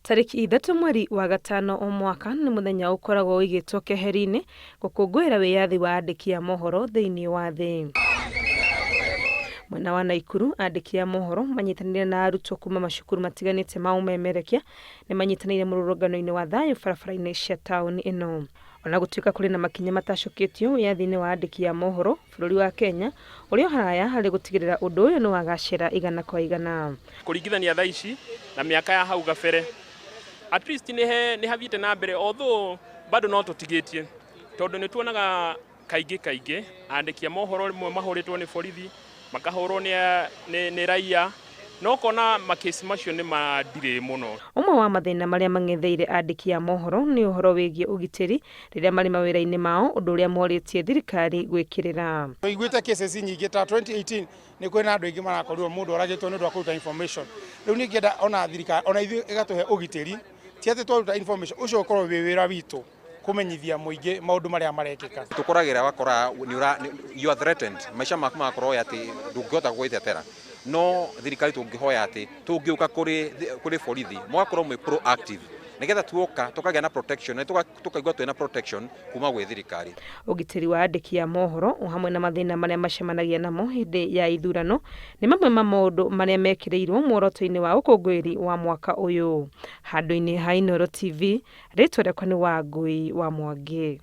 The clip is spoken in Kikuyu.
Tarĩki 3 mweri wa gatano o mwaka nĩ mũthenya ũkoragwo ũigĩtwo keheri-inĩ gũkũngũĩra wĩyathi wa andĩki a mohoro thĩinĩ wa thĩ. Mwena wa Naikuru, andĩki a mohoro manyitanĩire na arutwo kuma macukuru matiganĩte ma ũmemerekia nĩ manyitanĩire mũrũrũngano-inĩ wa thayũ barabara-inĩ cia taũni ĩno. Ona gũtuĩka kũrĩ na makinya matacũkĩtio wĩyathi-inĩ wa andĩki a mohoro, bũrũri wa Kenya ũrĩ o haraya harĩ gũtigĩrĩra ũndũ ũyũ nĩ wagacĩra igana kwa igana. Kũringithania thaa ici na mĩaka ya hau gabere, at least nĩ hathiĩte na mbere, although bado no tũtigĩtie, tondũ nĩ tuonaga kaingĩ kaingĩ andĩki a mohoro rĩmwe mahũrĩtwo nĩ borithi, makahũrwo nĩ raia, no ũkona makĩci macio nĩ madirĩ mũno. Ũmwe wa mathĩna marĩa mang'etheire andĩki a mohoro nĩ ũhoro wĩgiĩ ũgitĩri rĩrĩa marĩ mawĩra-inĩ mao, ũndũ ũrĩa morĩtie thirikari gwĩkĩrĩra. Tũiguĩte cases nyingĩ ta 2018 nĩ kwĩ na andũ aingĩ marakorirwo mũndũ oragĩtwo nĩ ũndũ wa kũruta information. Rĩu niĩ ingĩenda ona thirikari ona ithuĩ ĩgatũhe ũgitĩri, ti atĩ twaruta information ũcio ũkorwo wĩ wĩra witũ kũmenyithia mũingĩ maũndũ marĩa marekĩka. Tũkoragĩra wakora nĩ ũra you are threatened, maica maku magakorwo atĩ ndũngĩhota gwĩtetera, no thirikari tũngĩhoya atĩ tũngĩũka kũrĩ kũrĩ borithi mũgakorwo mwĩ proactive nĩgetha tuoka tũkagĩa na protection na tũkaigua twĩna protection kuma gwĩ thirikari. Ũgitĩri wa andĩki a mohoro o hamwe na mathĩna marĩa macemanagia namo hĩndĩ ya ithurano nĩ mamwe ma maũndũ marĩa mekĩrĩirwo muoroto-inĩ wa ũkũngũĩri wa mwaka ũyũ. Handũ-inĩ ha Inooro TV, rĩtwa rĩakwa nĩ Wangũi wa Mwangi.